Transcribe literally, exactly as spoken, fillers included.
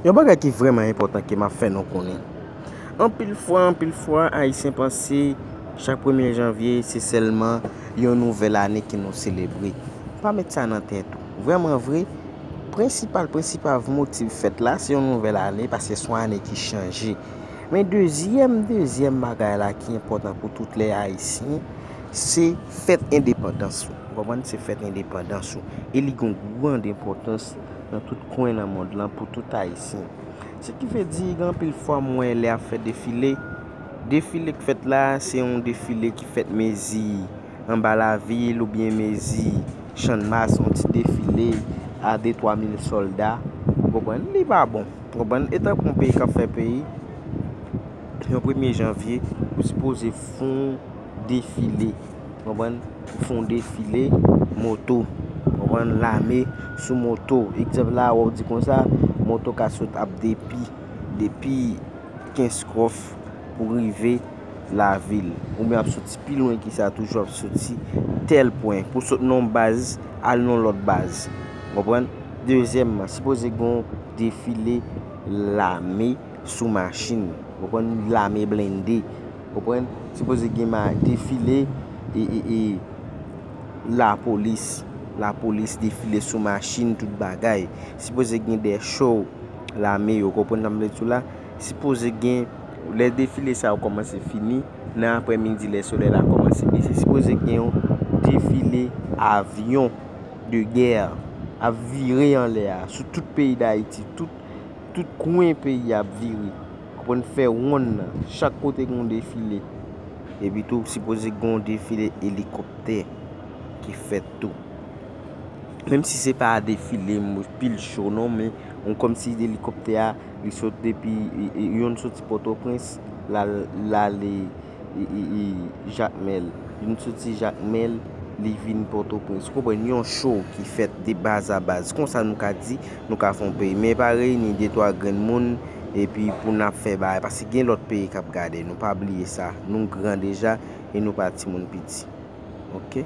Yon bagay ki vrèman enpòtan ke m ap fè nou konnen. Anpil fwa, anpil fwa, Ayisyen panse chak premye janvye se sèlman yon nouvèl ane ke nou selebre. Pa met sa nan tèt ou. Vrèman vre, prensipal, prensipal motiv fèt la, se yon nouvèl ane, paske se yon ane ki chanje. Men dezyèm, dezyèm bagay la ki enpòtan pou tout lè Ayisyen, se fèt endepandans ou. Ou konprann? Se fèt endepandans ou. E li gen yon gwo enpòtans nan tout kwen nan mond lan pou tout Ayisyen. Se ki vle di, gen anpil fwa m wè lè y ap fè defile. Defile k fèt la, se yon defile ki fèt mezi anba lavil oubyen mezi Channmas, yon ti defile a de twa mil sòlda. Ou konprann? Li pa bon. Ou konprann? E tankou yon peyi k ap fè peyi, yon premye janvye, ou sipoze fè yon defile. Ou konprann? Ou fè yon defile moto. Ou konprann? Lame sou moto. Egzanp la, w ap di konsa, moto ka sot ap depi, depi Kenskòf pou rive lavil. Oubyen ap soti pi lwen ki sa, toujou ap soti tèl pwen. Pou sot nan yon baz, al nan lòt baz. Konprann? Dezyèmman, sipoze gen yon defile lame sou machin. Konprann? Lame blende. Konprann? Sipoze gen ma-, defile e, e, e lapolis. Lapolis defile sou machin, tout bagay. Sipoze gen de show lame yo. Konprann sa m vle di w la? Sipoze gen, lè defile sa yo kòmanse fini, nan aprèmidi, lè solèy la kòmanse bese, sipoze gen yon defile avyon de gè ap vire anlè a, sou tout peyi Dayiti, tout, tout kwen peyi a ap vire. Konprann? Fè wonn nan, chak kote gen yon defile. Epi tou, sipoze gen yon defile elikoptè ki fèt tou. Menm si se pa defile, m pil cho non, men yon kòmsi elikoptè a, li sot depi, e, e, youn soti Pòtoprens, l al, l ale, e, e, e, Jakmèl. Youn soti Jakmèl, li vin Pòtoprens. Ou konprann? Yon cho ki fèt de baz a baz. Konsa nou ka di, nou ka fè yon peyi. Men pa reyini de twa grenn moun, epi pou n ap fè bagay. Paske gen lòt peyi k ap gade nou. Pa bliye sa. Nou gran deja, e nou pa timoun piti. Oke?